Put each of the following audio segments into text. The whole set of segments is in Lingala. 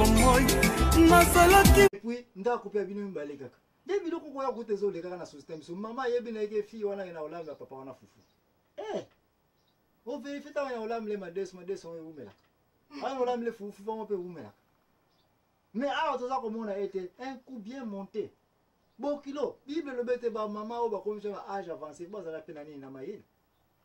Bomoi nazalaki. Et puis ndako mpe ya bino mibale kaka nde biloko koya kuta ezolekaka na société biso. Mama ayebi na ye ke fille wana na olamba papa wana fufu. Eh, overifie ntango na olambile madeso, madeso yango ewumelaka, wana olambile fufu fango mpe ewumelaka. Mais awa toza komona ete un coup bien monté. Bokilo, Bible elobi ete bamama oyo bakomi so na âge avancé bazala mpe na nini, na mayele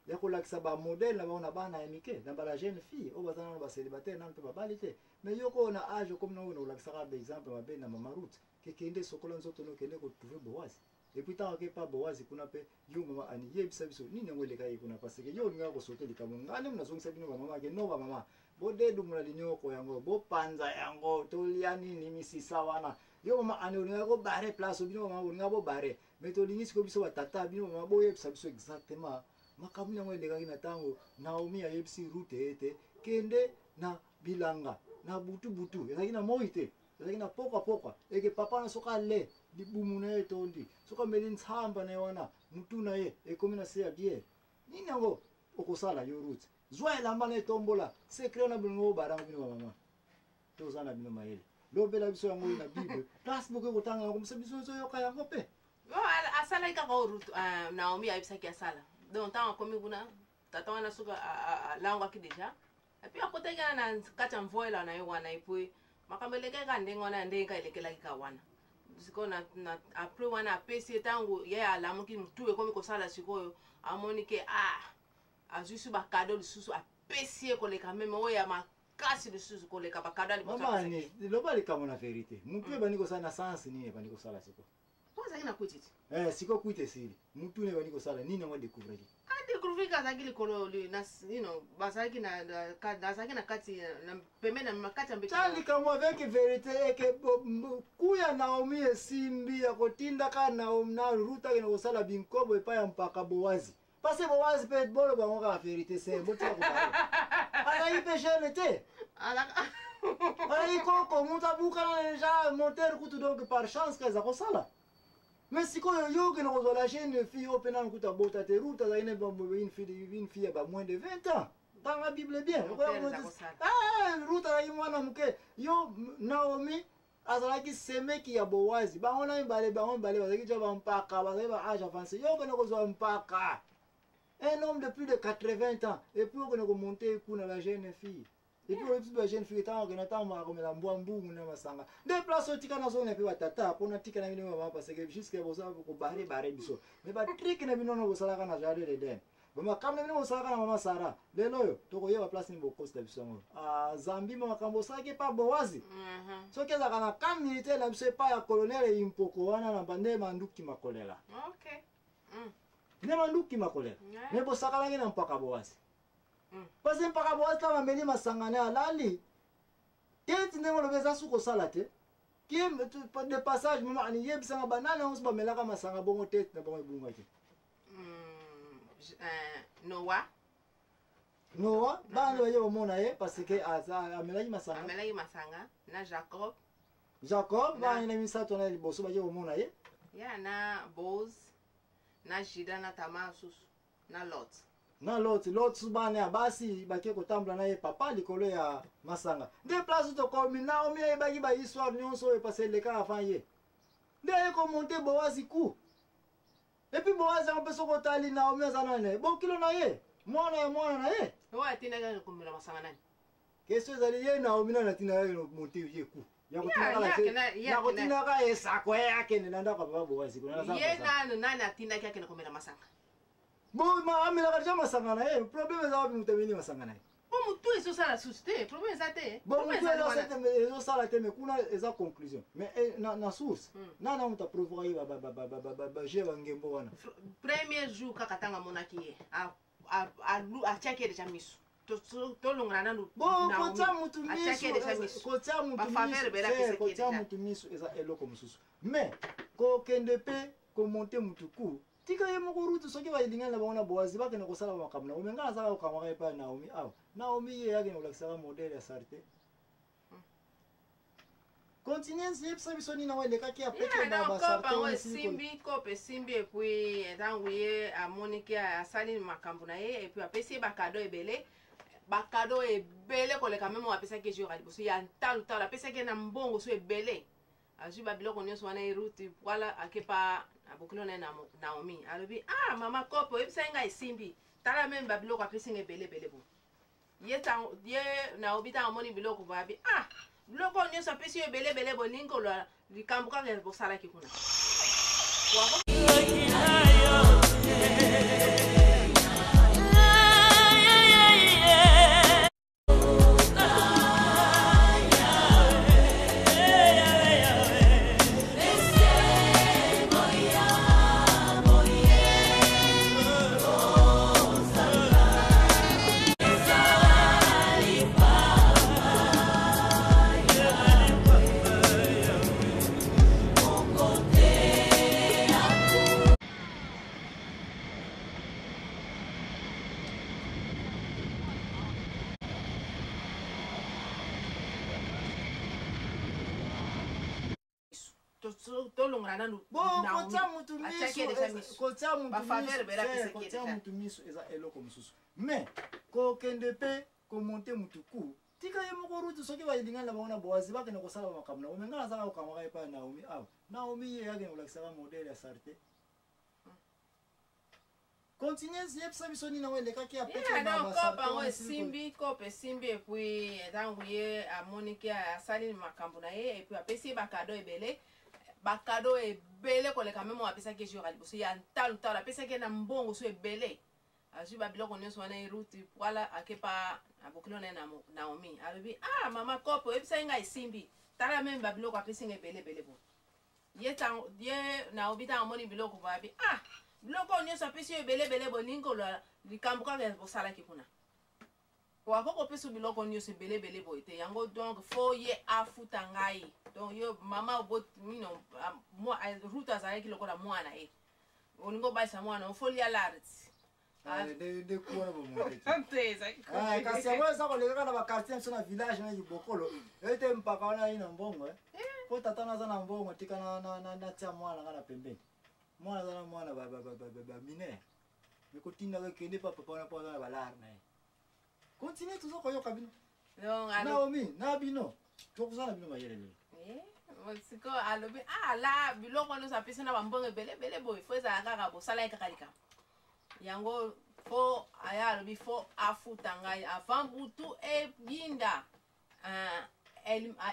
ya kolakisa bamodele na bango na bana ya mike, na bala jeune fille oyo baza nano bacélibataire, nano mpe babali te. Mais yo koyo na âge okomi nango, na kolakisaka baexemple mabe na mama Ruth, kekende sokola nzoto no, kende kotrouver Boazi. Et puis ntango ake pa Boazi kuna mpe, yo mama Ani, yebisa biso nini yango elekaki kuna, parce que yo olingaka kosote likambo. Ngai nde nazongisa bino bamama ke no, bamama bodedumula linyoko yango, bopanza yango, tolia nini misisa wana. Yo mama Ani olingaka kobarrer place, bino bamama bolingaka bobarrer, mais tolingi sikoyo biso batata, bino bamama boyebisa biso exactement makambo yango elekaki na ntango Naomi ayebisi Rute ete kende na bilanga na butu butu. Ezalaki na moi te, ezalaki na pokwa pokwa, eke papa na soki ale libumu na ye etondi, soki ameli ntsamba na ye wana, mutu na ye ekomi na se ya biere. Nini yango okosala yo Rute? Zwa elamba na etombola secret wana. Bolingo obarango, bino bamama toza na bino mayele, lobela biso yango oyo na Bible place bokoki kotanga yango, biso biso ozoyoka yango mpe. Bon, asalaki kaka oyo Ruth, Naomi ayebisaki asala. Donc ntango akomi kuna, tata wana soki alangwaki déjà, et puis akotaki kaka na kati ya mvoela na ye wana, et puis makambo elekaki kaka ndenge wana, ndenge kaka elekelaki kaka wana. Sikoyo na après wana apesi ye, ntango ye alamuki, motu ekomi kosala, sikoyo amoni ke ah, azwi su bacadeau lisusu, apesi ye koleka même oyo ya makasi lisusu koleka bacadeau ya liboso. Mama apesaki. Ani, loba likambo na vérité. Mutu ebandi kosala na sens nini? Ebandi kosala sikoyo? Po azalaki na kwiti ti. Eh, sikoyo kwiti esili, mutu ne ebandi kosala nini yango adécouvraki? Adécouvrir ke azalaki likolo na bazalaki na azalaki na kati na pembeni na kati ya mbeto. Tya likambo avec vérité, eke kuya Naomi esimbi ya kotindaka Naomi na Ruth akende kosala binkobo epai ya mpaka Boazi, parce Boazi mpe, boloba yango kaka vérité, se botika kobala, azalaki mpe jeune te. Azalaki koko, moto abukana déjà moteur kutu. Donc par chance ka eza kosala. Mais sikoyo yo okende kozwa la jeune fille oyo mpe nanu kutu abota te. Ruth azalaki ne une fille ya ba moins de 20 ans. Tanga Bible bien. Moteur eza kosala. Ah, Ruth azalaki mwana moke. Yo Naomi azalaki semeki ya Bowazi. Bango na mibale, bango mibale bazalaki tia bampaka, bazalaki ba âge avancé. Yo okende kozwa mpaka, un homme de plus de 80 ans, et puis okende komonter kuna la jeune fille, et puis oyebi ba jeune fille, ntango okende, ntango akomela mbwa mbungu na masanga nde place otika. Nazonga mpe batata mpona tika na bino mama, parce que jusque boza kobarrer barrer biso, mais batrick na bino no bosalaka na jardin d'Eden, bamakambo na bino bosalaka na mama Sara, lelo oyo tokoyeba place nini bokosita biso yango. Ah, Zambi ma makambo osalaki epa Bowazi, soki ezalaka na camp militaire na biso epai ya colonel Impoko wana na bande manduki makolela. Nde manduki makolela. Me bosakalaki na mpaka Bowazi, parce que mpaka Bowazi, ntango ameli masanga na ye, alali teti, ndenge olobi eza su kosala te. De passage, mama Ani, yebisanga banani yango so bamelaka masanga bongo tete na bango ebungaki? Noa. Noa, bana baye komona ye parce que amelaki masanga. Amelaki masanga na Jacob. Jacob, bana na misato na liboso baye komona ye. Ya na Boz na Juda na Tamar susu na Lot. Na Lot. Lot su bana ya basi bake kotambola na ye papa likolo ya masanga. Nde place tokomi, Naomi ayebaki bahistoire nyonso oyo parce eleka avant ye, nde aye komonter Boazi ku. Et puis Boazi yango mpe, soki otali, Naomi aza nani? Bokilo na ye, mwana ya mwana na ye. Oyo atindaki komela masanga nani? Question ezali, ye Naomi nani atindaka ye monter ye ku? Ya kotindaka esako ye akende na ndako ya papa Boazi. Ye nanu nani atindaki akende komela masanga? Bo amelaka deja masanga na ye. Problème eza wapi? Moto ameli masanga na ye. Po motu ezosala susu te, problème eza te. Bon, motu ezosala te, mais kuna eza conclusion. Mais na source, nani moto aprovoka ye baje bangembo wana? Premier jour kaka ntango amonaki ye, atiaki ye deja miso. Tolongola nanu. Bon, kotia mutu miso, kotia mutu miso, kotia mutu miso eza eloko mosusu, mais kokende mpe komonter mutu ku, tika ye moko Rutu. Soki balingani na bango na Boazi, bakende kosala makambo na bango. Me ngai nazaka kokangwaka epai ya Naomi awa. Naomi ye akende kolakisaka modele ya saleté. Continue, yebisa biso nini yango elekaki. Apebango esimbi, kope esimbi. Et puis ntango ye amoniki asali makambo na ye, et puis apesi ye bacadeau ebele. Bakado ebele koleka meme oyo apesaki ye jour ya liboso ya ntalutalo, apesaki ye na mbongo so ebele. Azwi babiloko nyonso wana, ye Ruti wala akepa na bokilo na ye na Naomi, alobi: "Ah, mama, kope oyebisaki ngai esimbi, tala meme babiloko apesi ngai ebele ebele." Bo ye tango ye Naomi, ntango amoni biloko, babi: "Ah, biloko oyo nyonso apesi yo ebele ebele, boningi koloba likambo kaka bosalaki kuna." Tolongola nanu. Bon, kotia mutu miso, kotia mutu miso, kotia mutu miso eza eloko mosusu, mais kokende mpe komonter mutu ku tika ye moko Rutu. Soki balingani na bango na Boazi, bakende kosala makambo na bango. Me ngai nazaka kokamwaka epai ya Naomi awa. Naomi ye akende kolakisaka modèle ya saleté. Continue, yebisa biso nini yango elekaki. Kope yango esimbi, kope esimbi. Et puis ntango ye amoniki asali makambo na ye, et puis apesi ye bakado ebele, bakado ebele koleka meme oyo apesaki ye jour ya liboso ya ntalutalo, apesaki ye na mbongo so ebele. Azwi babiloko nyonso wana, ye Ruti wala akepa na bokilo na ye na Naomi, alobi: "Ah, mama, kope oyebisaki ngai esimbi, tala meme babiloko apesi ngai ebele ebele." Bo ye tango ye Naomi, ntango amoni biloko, babi: "Ah, biloko oyo nyonso apesi yo ebele ebele, boningi koloba likambo kaka bosalaki kuna. Po akoki kopesa biloko nyonso ebele ebele boye te." Yango donc faut ye afuta ngai. Donc yo mama mino, Ruth azalaki lokola mwana ye. Olingi obalisa mwana, faut lia lard. Nde kuwana bomonte kasi yango eza koleka na baquartier biso na village na libokolo ete mpaka wana ye na mbongo, po tata naza na mbongo, tika natia mwana nga na pembeni. Mwana aza na mwana baminere, ekotindaka ekende pa papa wana, mpo aza na balare na ye. Continue, toza koyoka bino. Naomi na bino, tokozala bino mayele lelo. Sikoyo alobi: "Ah la, biloko nyonso apesi na bambongo ebele ebele boye, faut ezala kaka bosalaki kaka likambo yango." Faut aya alobi faut afuta ngai avant butu eyinda.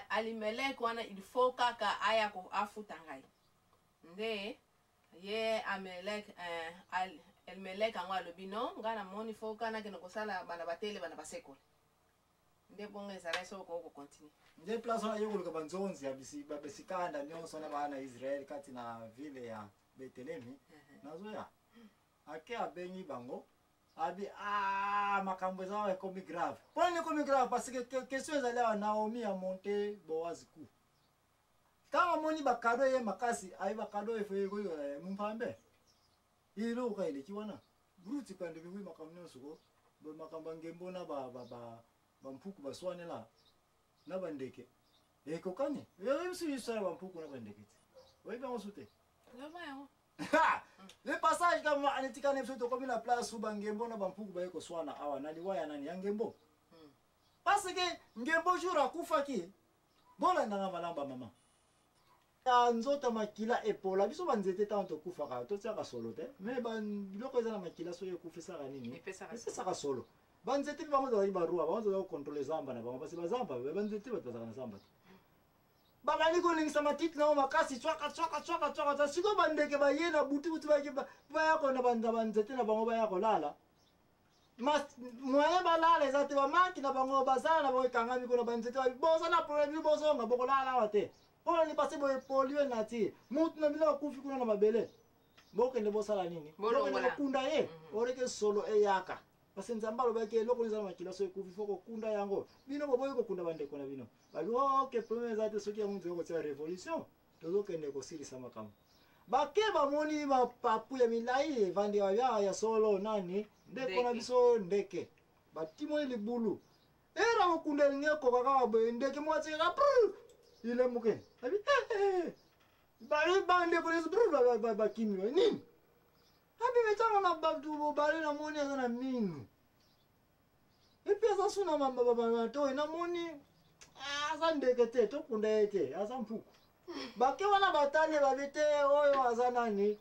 Alimelek wana, il faut kaka aya afuta ngai. Nde ye Amelek, Elmelek yango alobi: "Non, ngai namoni faut kaka nakende kosala bana batele, bana basekole." Nde bongo ezalaki. Soki okoki kocontinuer. Nde place wana ye koluka banzonzi ya basikanda nyonso na bana Israel kati na ville ya Betelemi. Nazoya ake abengi bango, abi: "Ah, makambo eza awa ekomi grave." Mpo nini ekomi grave? Parce que question ezali awa, Naomi amonter Boaz ku ntango amoni bakado ye makasi, ayi bakado ekoyola mumpambe eloko eleki wana. Ruti kandeki wi makambo nyonso ko makambo ya ngembo na bampuku baswanela na bandeke ekokani. Oyebi histoire ya bampuku na bandeke te? Oyebi yango su te? Le passage kama anetikani biso, tokomi na place bangembo na bampuku baye koswana awa na liwa ya nani? Ya ngembo. Parce que ngembo jour akufaki, bolandanga malamu bamama, ya nzoto makila epola. Biso banzete, ntango tokufaka totiaka solo te, mais biloko eza na makila, soki ekufi esaka nini? Epesaka solo. Banzete mpe bango tozalaki baroi, bango tozalaki kocontrôler zamba na bango, parce bazamba banzete, bato bazalaka na zamba te. Babandi kolingisa matiti nango makasi, tswaka tswaka tswaka tswaka. Sikoyo bandeke baye na butu butu, baya kona banzete na bango, baya kolala. Moyen balala eza te, bamaki na bango bazala na bango ekangami kuna. Banzete boza na problème, bino bozonga, bokolala awa te. Mpona nini? Parce boye polluer nature. Mutu na bino akufi kuna na mabele, bokende bosala nini? Bokende kokunda ye oreke solo eyaka, parce Nzambe alobaki eloko eza na makila, so ekufi faut kokunda yango. Bino boboyi kokunda bandeko na bino. Babi: "Ok, problème eza te, soki yango nzela kotia révolution, tozokende kosilisa makambo." Bake, bamoni mapapu ya milai evandi ya solo nani? Ndeko na biso ndeke. Batimoli libulu era kokunda, elingi ekoka kaka boye, ndeke moko atikaka ilemuke, abi bandeko nyonso bakimi. Nini? Abi metango na bato bobale, namoni aza na minu. Epuis aza su na matoi namoni ah, aza ndeke te, tokunda ye te, aza mpuku. Bake wana batali babi te oyo aza nani.